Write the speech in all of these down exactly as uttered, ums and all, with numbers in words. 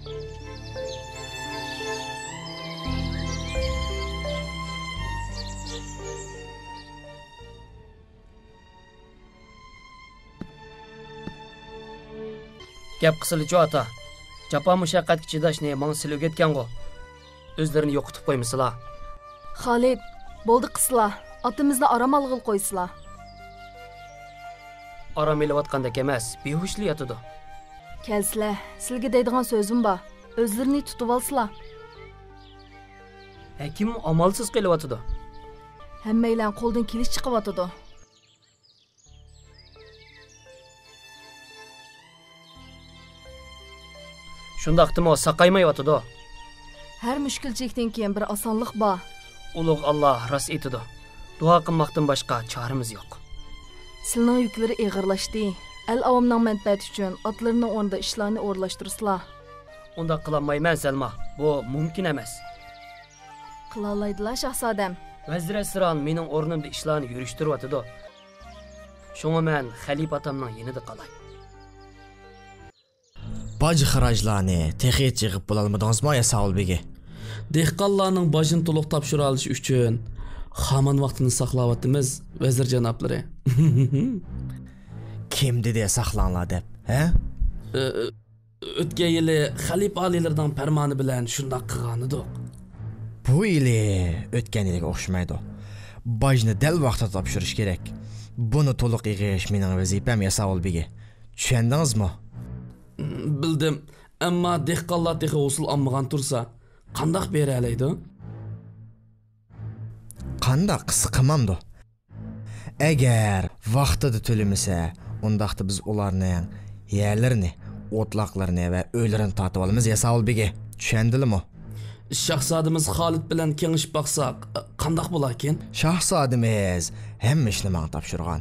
گەپ قىلسىلىچۇ، ئاتا. جاپا مۇشەققەتكە چىداشنى ماڭا سىلە ئۆگەتكەنغۇ. ئۆزلىرىنى يوقىتىپ قويمىسىلا. خالىد، بولدى قىسىلا. ئاتىمىزنى ئارام ئالغىلى قويسىلا. ئارام ئېلىۋاتقاندەك ئەمەس، بىھۇشلا ياتىدۇ. كەلسىلە، سىلىگە دەيدىغان سۆزۈم بار. ئۆزلىرىنى تۇتۇۋالسىلا. ھەكىم ئامالسىز قېلىۋاتىدۇ. ھەممەيلەن قولدىن كېلىشىچە قىلىۋاتىدۇ. شۇنداقتىمۇ ساقايمايۋاتىدۇ. ھەر مۈشكۈلچىلىكتىن كېيىن بىر ئاسانلىق بار. ئۇلۇغ ئاللا راست ئېيتىدۇ. دۇئا قىلماقتىن باشقا چارىمىز يوق. سىلىنىڭ يۈكلىرى ئېغىرلاشتى. ئەل-ئاۋامنىڭ مەنپەئەتى ئۈچۈن ئاتلىرىنىڭ ئورنىدا ئىشلارنى ئورۇنلاشتۇرسىلا. ئۇنداق قىلالمايمەن، سەلما. بۇ مۇمكىن ئەمەس. قىلالايدىلا، شاھزادەم. ۋەزىر ئەسران مېنىڭ ئورنۇمدا ئىشلارنى يۈرۈشتۈرۈۋاتىدۇ. شۇڭا مەن خەلىپە ئاتامنىڭ يېنىدا قالاي. باج-خىراجلارنى تېخىچە يىغىپ بولالمىدىڭىزمۇ، ياساۋۇل بېگى؟ دېھقانلارنىڭ باجنى تولۇق تاپشۇرالىشى ئۈچۈن خامان ۋاقتىنى ساقلاۋاتىمىز، ۋەزىر جانابلىرى. كىم دېدى ساقلاڭلار دەپ، ھە؟ ئۆ-، ئۆتكەن يىلى خەلىپە ئالىيلىرىنىڭ پەرمانى بىلەن شۇنداق قىلغانىدۇق. بۇ يىلى ئۆتكەن يىلىگە ئوخشىمايدۇ. باجنى دەل ۋاقتىدا تاپشۇرۇش كېرەك. بۇنى تولۇق يىغىش مېنىڭ ۋەزىپەم، ياساۋۇل بېگى. چۈشەندىڭىزمۇ؟ بىلدىم. ئەمما دېھقانلار تېخى ھوسۇل ئالمىغان تۇرسا، قانداق بېرەلەيدۇ؟ قانداق قىلسا قىلمامدۇ؟ ئەگەر ۋاقتىدا تۆلىمىسە، ئۇنداقتا بىز ئۇلارنىڭ يەرلىرىنى، ئوتلاقلىرىنى ۋە ئۆيلىرىنى تارتىۋالىمىز، ياساۋۇل بېگى. چۈشەندىلىمۇ؟ شاھزادىمىز خالىد بىلەن كېڭىشىپ باقساق، قانداق بولاركىن؟ شاھزادىمىز ھەممە ئىشنى ماڭا تاپشۇرغان.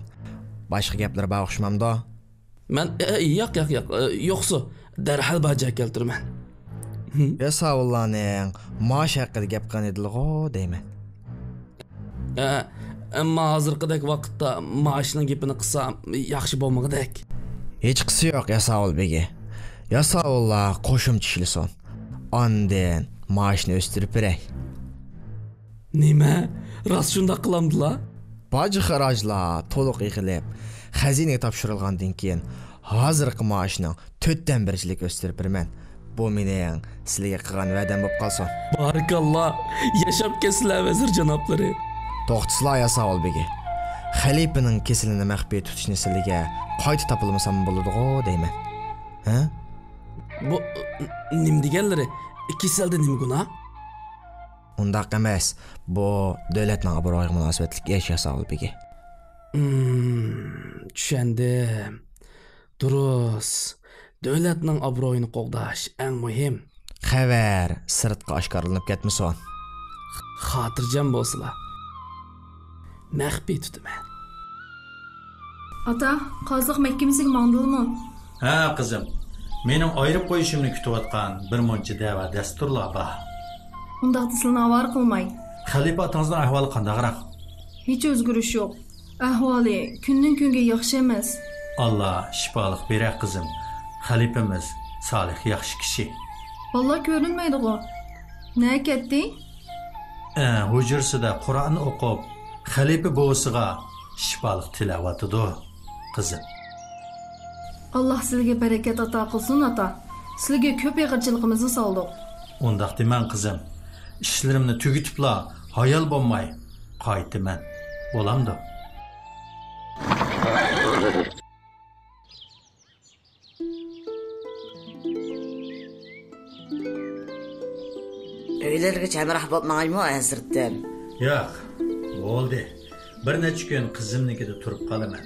باشقا گەپلىرى بار ئوخشىمامدۇ؟ مەن، ئە، ياق، ياق، ياق، ئە، يوقسۇ، دەرھال باجا كەلتۈرىمەن. ياساۋۇللارنىڭ مائاش ھەققىدە گەپ قىلغان ئىدىلىغۇ دەيمەن. ئە، ئەمما ھازىرقىدەك ۋاقىتتا مائاشنىڭ گېپىنى قىلسام ياخشى بولمىغۇدەك. ھېچقىسى يوق، ياساۋۇل بېگى. ياساۋۇللار قوشۇمچە ئىشلىسۇن. ئاندىن مائاشنى ئۆستۈرۈپ بېرەي. نېمە؟ راست شۇنداق قىلامدىلا؟ باج-خىراجلار تولۇق يىغىلىپ، خەزىنىگە تاپشۇرۇلغاندىن كېيىن، ھازىرقى مائاشنىڭ تۆتتىن بىرچىلىك ئۆستۈرۈپ بېرىمەن. بۇ مېنىڭ سىلىگە قىلغان ۋەدەم بولۇپ قالسۇن. بارىكاللا! ياشاپ كەتسىلە، ۋەزىر جانابلىرى! توختىسىلا، ياساۋۇل بېگى. خەلىپىنىڭ كېسىلىنى مەخپىي تۇتۇشنى سىلىگە قايتا تاپىلىمىسام بولىدىغۇ دەيمەن. ھە؟ بۇ، نېمە دېگەنلىرى؟ كېسەلدە نېمە گۇناھ؟ ئۇنداق ئەمەس. بۇ دۆلەتنىڭ ئابرۇيىغا مۇناسىۋەتلىك ئىش، ياساۋۇل بېگى. ھىم، چۈشەندىم. دۇرۇس. دۆلەتنىڭ ئابرۇيىنى قوغداش ئەڭ مۇھىم. خەۋەر سىرتقا ئاشكارىلىنىپ كەتمىسۇن. خاتىرجەم بولسىلا. مەخپىي تۇتىمەن. ئاتا، قازىلىق مەھكىمىسىگە ماڭدىلىمۇ؟ ھە، قىزىم. مېنىڭ ئايرىپ قويۇشۇمنى كۈتۈۋاتقان بىر مۇنچە دەۋا دەستۇرلار بار. ئۇنداقتا سىلىنى ئاۋارە قىلماي. خەلىپە ئاتىڭىزنىڭ ئەھۋالى قانداقراق؟ ھېچ ئۆزگىرىش يوق. ئەھۋالى كۈندىن-كۈنگە ياخشى ئەمەس. ئاللا شىپالىق بېرە، قىزىم. خەلىپىمىز سالىھ، ياخشى كىشى. بالىلار كۆرۈنمەيدىغۇ؟ نەگە كەتتى؟ ئە، ھۇجرىسىدا قۇرئان ئوقۇپ، خەلىپە بوۋىسىغا شىپالىق تىلەۋاتىدۇ، قىزىم. ئاللا سىلىگە بەرىكەت ئاتا قىلسۇن، ئاتا. سىلىگە كۆپ ئېغىرچىلىقىمىزنى سالدۇق. ئۇنداق دېمەڭ، قىزىم. ئىشلىرىمنى تۈگىتىپلا ھايال بولماي قايتىمەن. بولامدۇ؟ ئۆيلىرىگىچە ھەمراھ بولۇپ ماڭايمۇ، ھەزرىتىم؟ ياق، بولدى. بىر نەچچە كۈن قىزىمنىڭكىدە تۇرۇپ قالىمەن.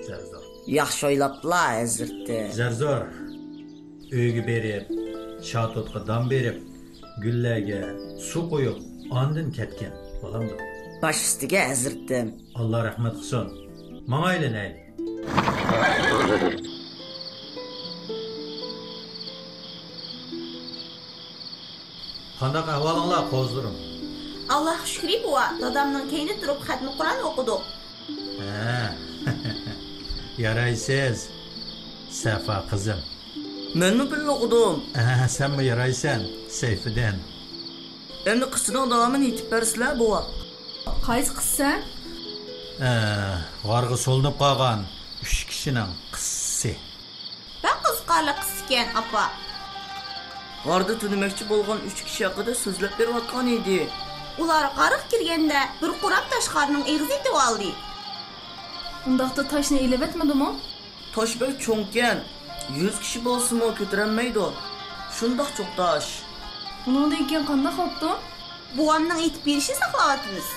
زەرزور. ياخشى ئويلاپلا، ھەزرىتىم. زەرزور، ئۆيگە بېرىپ، شاتۇتقا دان بېرىپ، گۈللەرگە سۇ قۇيۇپ، ئاندىن كەتكىن. بولامدۇ؟ باش ئۈستىگە، ھەزرىتىم. ئاللا رەھمەت قىلسۇن. ماڭايلى، نەيلى. قانداق ئەھۋالىڭلار، قوزىلىرىم؟ ئاللاھقا شۈكرى، بوۋا، دادامنىڭ كەينىدە تۇرۇپ خەتمە قۇرئان ئوقۇدۇق. ھە. يارايسىز، سەفا قىزىم. مەنمۇ بىللە ئوقۇدۇم. ئە، سەنمۇ يارايسەن، سەيپىدىن. ئەمدى قىسسىنىڭ داۋامىنى ئېيتىپ بەرسىلە، بوۋا. قايسى قىسسە؟ ئە، غارغا سولىنىپ قالغان ئۈچ كىشىنىڭ قىسسىسى. بەك قىزىقارلىق قىسسىكەن، ئاپا. غاردا تۈنىمەكچى بولغان ئۈچ كىشى ھەققىدە سۆزلەپ بېرىۋاتقان ئىدى. ئۇلار غارغا كىرگەندە بىر قۇرام تاش غارنىڭ ئېغىزى ئېتىۋالدى. ئۇنداقتا تاشنى ئېلىۋەتمىدىمۇ؟ تاش بەك چوڭكەن، يۈز كىشى بولسىمۇ كۆتۈرەلمەيدۇ. شۇنداق چوڭ تاش. ئۇنىڭدىن كېيىن قانداق بوپتۇ؟ بوۋامنىڭ ئېيتىپ بېرىشىنى ساقلاۋاتىمىز.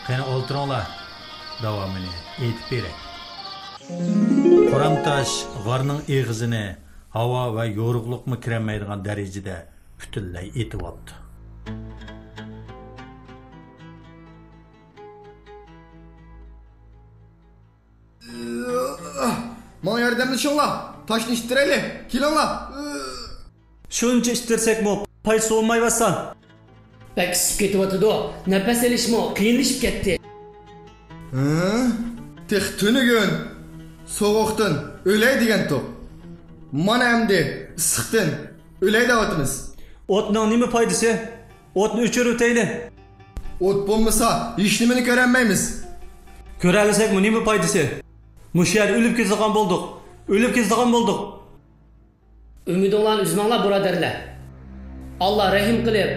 قېنى ئولتۇرۇڭلار، داۋامىنى ئېيتىپ بېرەي. قۇرام تاش غارنىڭ ئېغىزىنى ھاۋا ۋە يورۇقلۇقمۇ كىرەلمەيدىغان دەرىجىدە پۈتۈنلەي ئېتىۋاپتۇ. ماڭا ياردەملىشىڭلار، تاشنى ئىتتىرەيلى، كېلىڭلار. شۇنچە ئىتتىرسەكمۇ پايدىسى بولمايۋاتسا. بەك ئىسسىپ كېتىۋاتىدۇ، نەپەس ئېلىشمۇ قىيىنلىشىپ كەتتى. ھە؟ تېخى تۈنۈگۈن سوغۇقتىن ئۆلەي دېگەنتۇق. مانا ئەمدى ئىسسىقتىن ئۆلەي دەۋاتىمىز. ئوتنىڭ نېمە پايدىسى؟ ئوتنى ئۆچۈرۈۋېتەيلى. ئوت بولمىسا، ھېچنېمىنى كۆرەلمەيمىز. كۆرەلىسەكمۇ نېمە پايدىسى؟ مۇشۇ يەردە ئۆلۈپ كېتىدىغان بولدۇق. ئۆلۈپ كېتىدىغان بولدۇق. ئۈمىدىڭلارنى ئۈزمەڭلار، بۇرادەرلەر. ئاللا رەھىم قىلىپ،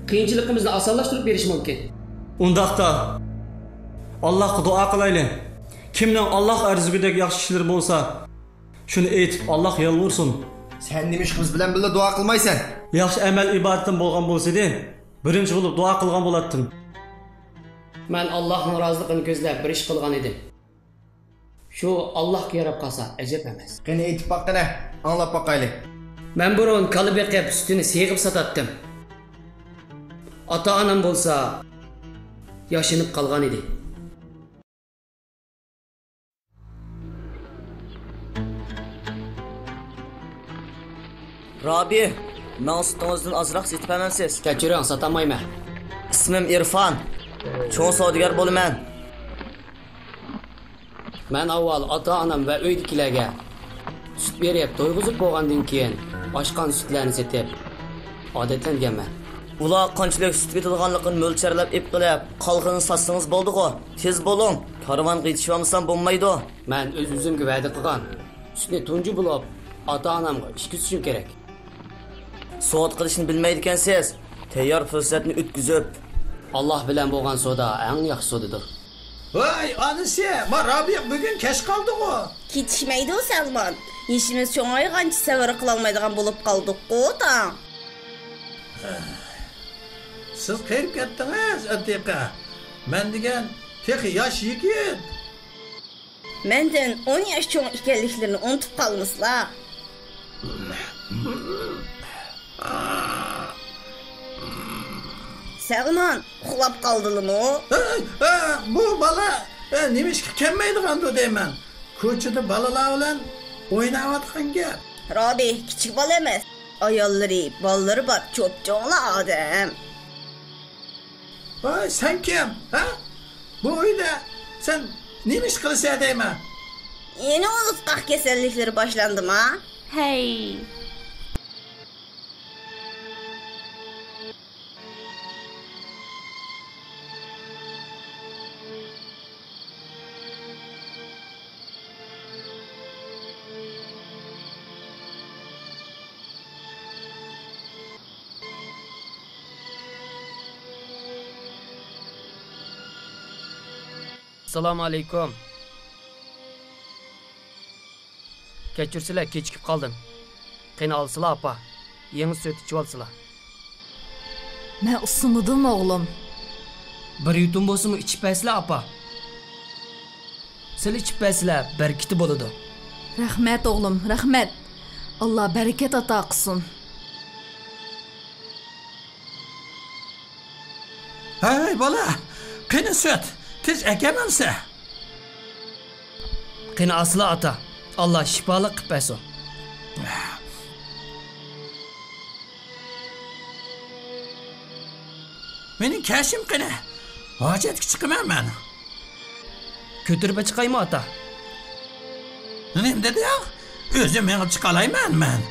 قىيىنچىلىقىمىزنى ئاسانلاشتۇرۇپ بېرىشى مۇمكىن. ئۇنداقتا، ئاللاھقا دۇئا قىلايلى. كىمنىڭ ئاللاھقا ئەرزىگۈدەك ياخشى ئىشلىرى بولسا، شۇنى ئېيتىپ، ئاللاھقا يالۋۇرسۇن. سەن نېمىشقا بىز بىلەن بىللە دۇئا قىلمايسەن؟ ياخشى ئەمەل ئىبادىتىم بولغان بولسىدى، بىرىنچى بولۇپ دۇئا قىلغان بولاتتىم. مەن ئاللاھنىڭ رازىلىقىنى كۆزلەپ بىر ئىش قىلغان ئىدىم. شۇ ئاللاھقا ياراپ قالسا ئەجەب ئەمەس. قېنى، ئېيتىپ باققىنە، ئاڭلاپ باقايلى. مەن بۇرۇن كالا بېقىپ، سۈتىنى سېغىپ ساتاتتىم. ئاتا-ئانام بولسا ياشىنىپ قالغان ئىدى. رابىي، ماڭا سۈتىڭىزدىن ئازراق سېتىپ ئەمەمسىز؟ كەچۈرۈڭ، ساتالمايمەن. ئىسمىم ئىرفان. چوڭ سودىگەر بولىمەن. مەن ئاۋۋال ئاتا-ئانام ۋە ئۆيدىكىلەرگە سۈت بېرىپ تويغۇزۇپ بولغاندىن كېيىن، ئاشقان سۈتلەرنى سېتىپ ئادەتلەنگەنمەن. ئۇلار قانچىلىك سۈت ئېتىدىغانلىقىنى مۆلچەرلەپ ئېلىپ قېلىپ، قالغىنىنى ساتسىڭىز بولدىغۇ. تېز بولۇڭ، كارۋانغا يېتىشىۋالمىسام بولمايدۇ. مەن ئۆز-ئۆزۈمگە ۋەدە قىلغان سۈتنى تۇنجى بولۇپ ئاتا-ئانامغا ئىچكۈزۈشۈم كېرەك. سودا قىلىشنى بىلمەيدىكەنسىز. تەييار پۇرسەتنى ئۆتكۈزۈپ. ئاللا بىلەن بولغان سودا ئەڭ ياخشى سودىدۇر. ۋاي ئانىسى، ما رابىيە بۈگۈن كەچ قالدىغۇ. كېتىشمەيدۇ سەلمان. يېشىمىز چوڭايغانچە سەۋر قىلالمايدىغان بولۇپ قالدۇققۇ تاڭ. سىز قېرىپ كەتتىڭىز، ئەتىقە. مەن دېگەن تېخى ياش يىگىت. مەندىن ئون ياش چوڭ ئىكەنلىكلىرىنى ئۇنتۇپ قالمىسىلا. سەلمان، ئۇخلاپ قالدىلىمۇ؟ ئە، ئە، بۇ بالا، ئە، نېمىشقا كەلمەيدىغاندۇ دەيمەن. كوچىدا بالىلار بىلەن ئويناۋاتقان گەپ. رابىي كىچىك بالا ئەمەس. ئاياللىرى، بالىلىرى بار چوپچوڭلا ئادەم. ۋاي، سەن كىم، ھە؟ بۇ ئۆيدە سەن نېمە ئىش قىلىسەن دەيمەن؟ يەنە ئۇنتقاق كېسەللىكلىرى باشلاندىما؟ ھەي. ئەسسالامۇ ئەلەيكۇم. كەچۈرسىلە، كېچىكىپ قالدىم. قېنى ئالسىلا، ئاپا. يېڭى سۈت ئىچىۋالسىلا. مەن ئۇسسىنىدىم، ئوغلۇم. بىر يۇتۇم بولسىمۇ ئىچىپ بەرسىلە، ئاپا. سىلە ئىچىپ بەرسىلە، بەرىكىتى بولىدۇ. رەھمەت، ئوغلۇم، رەھمەت. ئاللا بەرىكەت ئاتا قىلسۇن. ھەي، بالا، قېنى سۈت؟ تېز ئەكەل ئەمسە. قېنى ئالسىلا، ئاتا. ئاللا شىپالىق قىلىپ بەرسۇن. مېنىڭ كەشىم قېنى؟ ھاجەتكە چىقىمەن مەن. كۆتۈرۈپ چىقايمۇ، ئاتا؟ نېمە دېدىڭ؟ ئۆزۈم مېڭىپ چىقالايمەن مەن.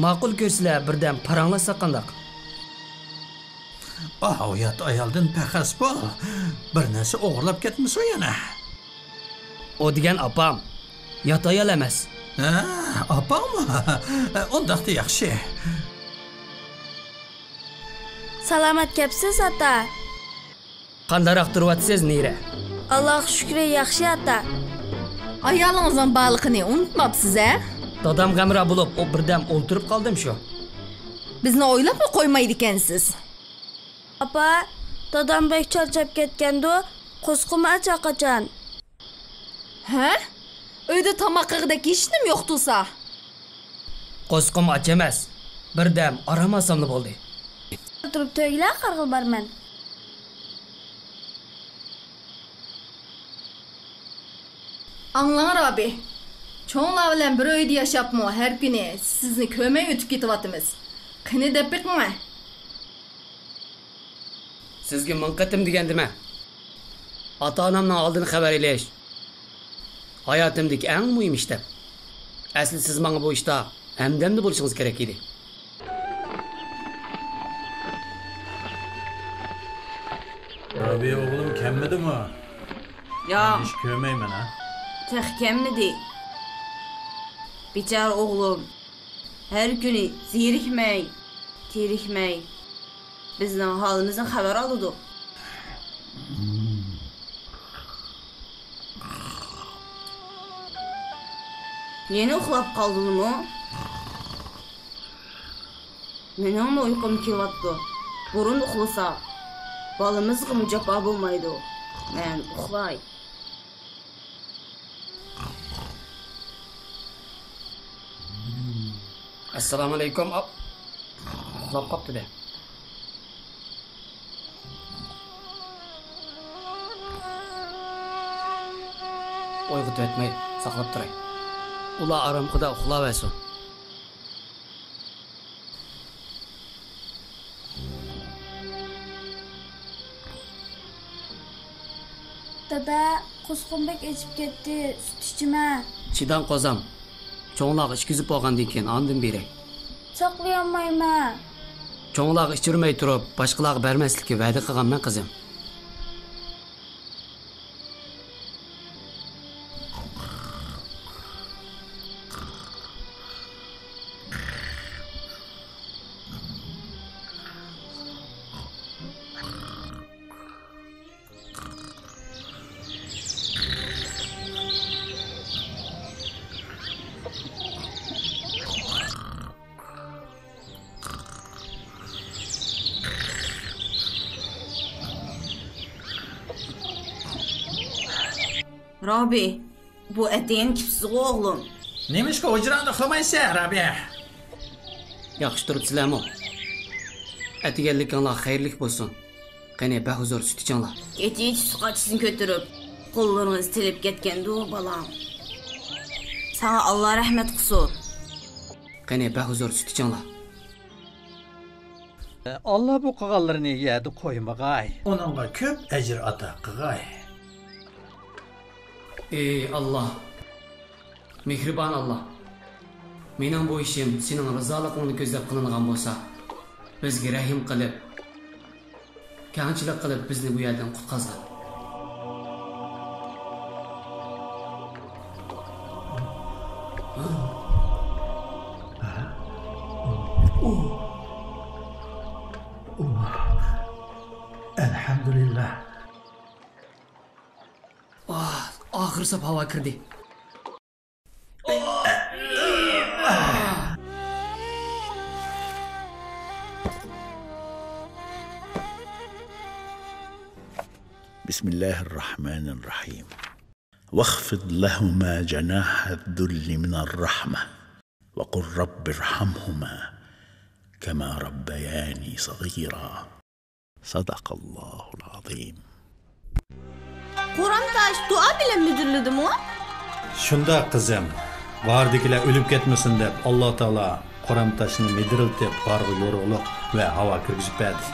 ماقۇل كۆرسىلە، بىردەم پاراڭلاشساق قانداق؟ ئاۋۇ يات ئايالدىن پەخەس بول. بىر نەرسە ئوغرىلاپ كەتمىسۇن يەنە. ئۇ دېگەن ئاپام. يات ئايال ئەمەس. ھە، ئاپاڭمۇ؟ ئۇنداقتا ياخشى. سالامەت كەپسىز، ئاتا. قانداقراق تۇرۇۋاتىسىز، نىرە؟ ئاللاغا شۈكرى، ياخشى، ئاتا. ئايالىڭىزنىڭ بارلىقىنى ئۇنتۇماپسىز، ھە؟ دادام غەمرا بولۇپ، ئۇ بىردەم ئولتۇرۇپ قالدىم شۇ. بىزنى ئويلاپمۇ قويمايدىكەنسىز. ئاپا، دادام بەك چارچاپ كەتكەندۇ، قورسىقىمۇ ئاچ ھەرقاچان. ھە؟ ئۆيدە تاماق يەيدىغۇدەك ھېچنېمە يوق تۇرسا. قورسىقىم ئاچ ئەمەس. بىردەم ئارام ئالساملا بولدى. تۇرۇپ تۆگىلەر قارىغىلى بارىمەن. ئاڭلاڭ، رابىي. چوڭلار بىلەن بىر ئۆيدە ياشاپمۇ ھەر كۈنى سىزنى كۆرمەي ئۆتۈپ كېتىۋاتىمىز. قېنى، دەپ بېقىڭە. سىزگە مىڭ قېتىم دېگەندىمەن. ئاتا-ئانامنىڭ ئالدىن خەۋەر ئېلىش ھاياتىمدىكى ئەڭ مۇھىم ئىش دەپ. ئەسلى سىز ماڭا بۇ ئىشتا ھەمدەمدە بولۇشىڭىز كېرەك ئىدى. رابىيە ئوغلۇم كەلمىدىمۇ؟ ياق. ھېچ كۆرمەيمەن ھە. تېخى كەلمىدى. بىچارە ئوغلۇم. ھەر كۈنى زېرىكمەي، تېرىكمەي بىزنىڭ ھالىمىزدىن خەۋەر ئالىدۇ. يەنە ئۇخلاپ قالدىڭمۇ؟ مېنىڭمۇ ئۇيقۇم كېلىۋاتىدۇ. بۇرۇن ئۇخلىسا، بالىمىزغىمۇ جاپا بولمايدۇ. مەن ئۇخلاي. ئەسسالامۇئەلەيكۇم. ئاپ. ئۇخلاپ قاپتۇ دە. ئويغىتىۋەتمەي ساقلاپ تۇراي. ئۇلار ئارامخۇدا ئۇخلاۋەرسۇن. دادا، قورسىقىم بەك ئېچىپ كەتتى، سۈت ئىچىمەن. چىداڭ قوزام، چوڭلارغا ئىچكۈزۈپ بولغاندىن كېيىن ئاندىن بېرەي. ساقلىيالمايمەن. چوڭلارغا ئىچۈرمەي تۇرۇپ، باشقىلارغا بەرمەسلىككە ۋەدە قىلغانمەن، قىزىم. رابىي، بۇ ئەتىگەن كېپسىزغۇ ئوغلۇم؟ نېمىشقا ھۇجراڭدا ئۇخلىمايسەن، رابىيە؟ ياخشى تۇرۇپسىلەرمۇ؟ ئەتىگەنلىكىڭلار خەيرلىك بولسۇن. قېنى، بەھۇزۇر سۈت ئىچىڭلار. كېچىچە سۈت قاچىسىنى كۆتۈرۈپ، قوللىرىڭىز تېلىپ كەتكەندۇ، بالام. ساڭا ئاللا رەھمەت قىلسۇن. قېنى، بەھۇزۇر سۈت ئىچىڭلار. ئاللا بۇ قىلغانلىرىنى يەردە قويمىغاي. ئۇنىڭغا كۆپ ئەجىر ئاتا قىلغاي. ئى ئاللا، مېھرىبان ئاللا، مېنىڭ بۇ ئىشىم سېنىڭ رىزالىقىڭنى كۆزلەپ قىلىنغان بولسا، بىزگە رەھىم قىلىپ، كەڭچىلىك قىلىپ بىزنى بۇ يەردىن قۇتقازغىن. ئەلھەمدۇلىللا. ئاھ، ئاخىرى ساپ ھاۋا كىردى. بسم الله الرحمن الرحيم. واخفض لهما جناح الذل من الرحمة وقل رب ارحمهما كما ربياني صغيرا. صدق الله العظيم. قورام تاش دۇئا بىلەن مىدىرلىدىمۇ؟ شۇنداق، قىزىم. باردىكىلەر ئۆلۈپ كەتمىسۇن دەپ، ئاللا تائالا قورام تاشنى مىدىرلىتىپ، بارغا يورۇقلۇق ۋە ھاۋا كىرگۈزۈپ بەردى.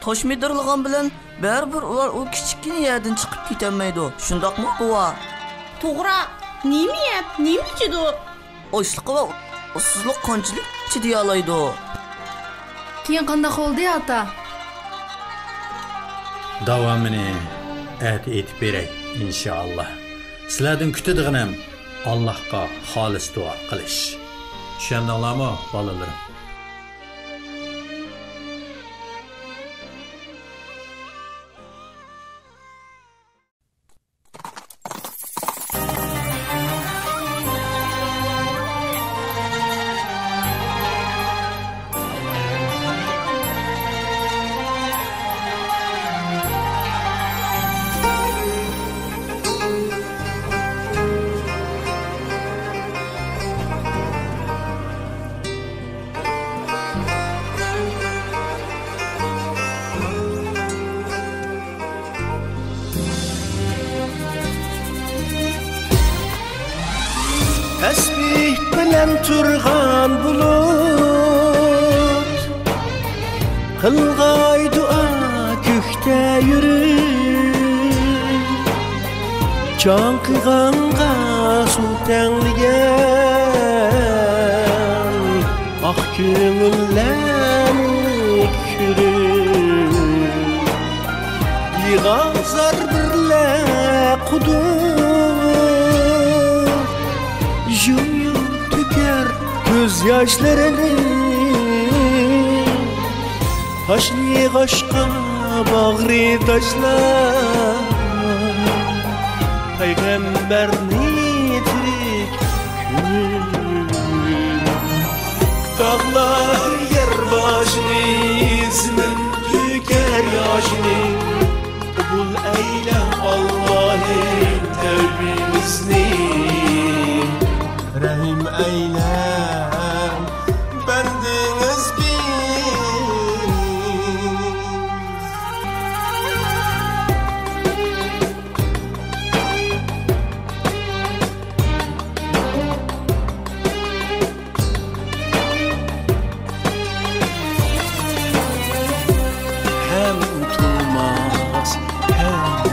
تاش مىدىرلىغان بىلەن بەرىبىر ئۇلار ئۇ كىچىككىنە يەردىن چىقىپ كېتەلمەيدۇ. شۇنداقمۇ، بوۋا؟ توغرا. نېمە يەپ، نېمە ئىچىدۇ؟ ئاچلىققا ۋە ئۇسسۇزلۇققا قانچىلىك چىدىيالايدۇ؟ كېيىن قانداق بولدى، ئاتا؟ داۋامىنى ئەتە ئېيتىپ بېرەي، ئىنشائاللا. سىلەردىن كۈتىدىغىنىم ئاللاھقا خالىس دۇئا قىلىش. چۈشەندىڭلارمۇ، بالىلىرىم؟ تەسبىھ بىلەن تۇرغان بۇلۇت، قىلغاي دۇئا كۆكتە يۈرۈپ، چاڭقىغانغا سۇ تەڭلىگەن ئاق كۆڭۈللەرنى كۆرۈپ، يىغا زار بىرلە قۇدۇق، يۇيۇپ تۆكەر كۆز ياشلىرىنى. تاشنى يىغاشقا باغرى تاشلاپ، پەيغەمبەرنى تىرىك كۆرۈپ. تاغلار يەر باشنى، زېمىن تۆكەر ياشنى. قوبۇل ئەيلە، ئاللاھىم، تەۋبىمىزنى. رەھىم ئەيلە، بەندىڭىزگە. ھەم ئۇنتۇلماس، ھەم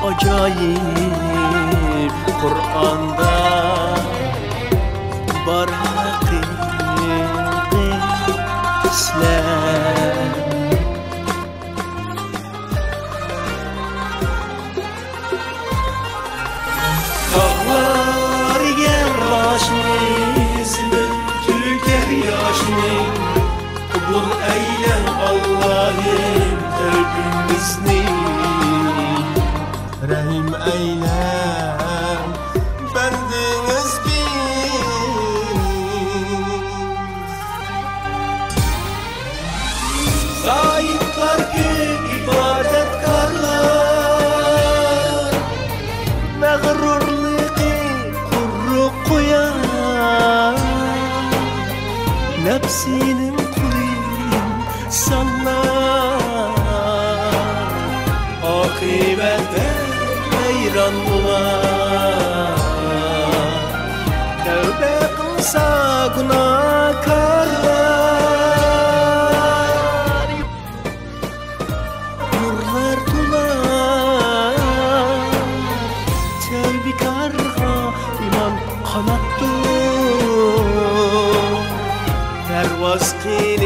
ئاجايىپ قۇرئاندا بار ھەقىقىي سۆزلەر. تاغلار يەر باشنى، زېمىن تۆكەر ياشنى. قوبۇل ئەيلە، ئاللاھىم، تەۋبىمىزنى. رەھىم ئەيلە، بەندىڭىزگە. زاھىدلار كۆپ، ئىبادەتكارلار، مەغرۇرلۇقى قۇرۇق قويار، نەپسىنىڭ قۇلى سانلار، ئاقىۋەتتە ھەيران بولار. تەۋبە قىلسا گۇناھكارلار، نۇرلار تولار. تەۋبىكارغا ئىمان قاناتتۇر، پەرۋاز قىلىپ